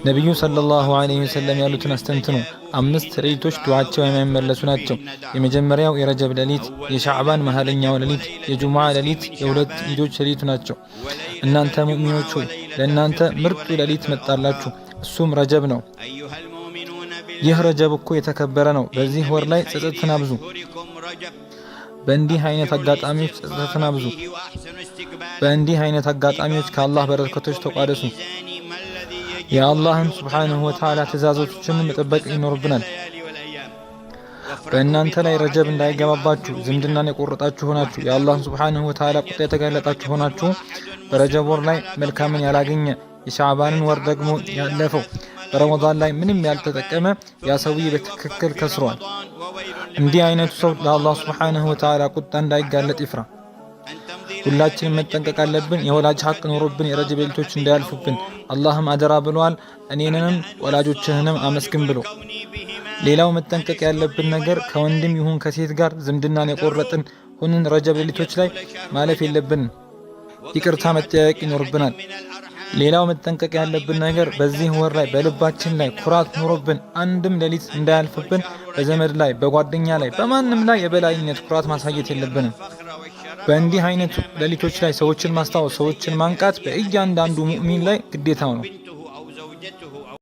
ነቢዩ ሰለላሁ ዐለይሂ ወሰለም ያሉትን አስተንትኑ። አምስት ሌሊቶች ዱዓቸው የማይመለሱ ናቸው። የመጀመሪያው የረጀብ ሌሊት፣ የሻዕባን መሀለኛው ሌሊት፣ የጁሙዓ ሌሊት፣ የሁለት ኢዶች ሌሊቱ ናቸው። እናንተ ሙእሚኖች ሆይ፣ ለእናንተ ምርጡ ሌሊት መጣላችሁ፣ እሱም ረጀብ ነው። ይህ ረጀብ እኮ የተከበረ ነው። በዚህ ወር ላይ ጸጸትን አብዙ። በእንዲህ አይነት አጋጣሚዎች ጸጸትን አብዙ። በእንዲህ አይነት አጋጣሚዎች ከአላህ በረከቶች ተቋደሱ። የአላህን ሱብሓነሁ ወተዓላ ትእዛዞችን መጠበቅ ይኖርብናል። በእናንተ ላይ ረጀብ እንዳይገባባችሁ ዝምድናን የቆረጣችሁ ሆናችሁ፣ የአላህን ሱብሓነሁ ወተዓላ ቁጣ የተጋለጣችሁ ሆናችሁ፣ በረጀብ ወር ላይ መልካምን ያላገኘ፣ የሻዕባንን ወር ደግሞ ያለፈው፣ በረመዳን ላይ ምንም ያልተጠቀመ፣ ያ ሰውዬ በትክክል ከስሯል። እንዲህ አይነቱ ሰው ለአላህ ሱብሓነሁ ወተዓላ ቁጣ እንዳይጋለጥ ይፍራ። ሁላችንም መጠንቀቅ አለብን። የወላጅ ሀቅ ኖሮብን የረጀብ ሌሊቶች እንዳያልፉብን። አላህም አደራ ብሏል፣ እኔንም ወላጆችህንም አመስግን ብሎ። ሌላው መጠንቀቅ ያለብን ነገር ከወንድም ይሁን ከሴት ጋር ዝምድናን የቆረጥን ሆንን ረጀብ ሌሊቶች ላይ ማለፍ የለብንም። ይቅርታ መጠያየቅ ይኖርብናል። ሌላው መጠንቀቅ ያለብን ነገር በዚህ ወር ላይ በልባችን ላይ ኩራት ኖሮብን አንድም ሌሊት እንዳያልፍብን በዘመድ ላይ፣ በጓደኛ ላይ፣ በማንም ላይ የበላይነት ኩራት ማሳየት የለብንም። በእንዲህ አይነት ሌሊቶች ላይ ሰዎችን ማስታወስ፣ ሰዎችን ማንቃት በእያንዳንዱ ሙእሚን ላይ ግዴታው ነው።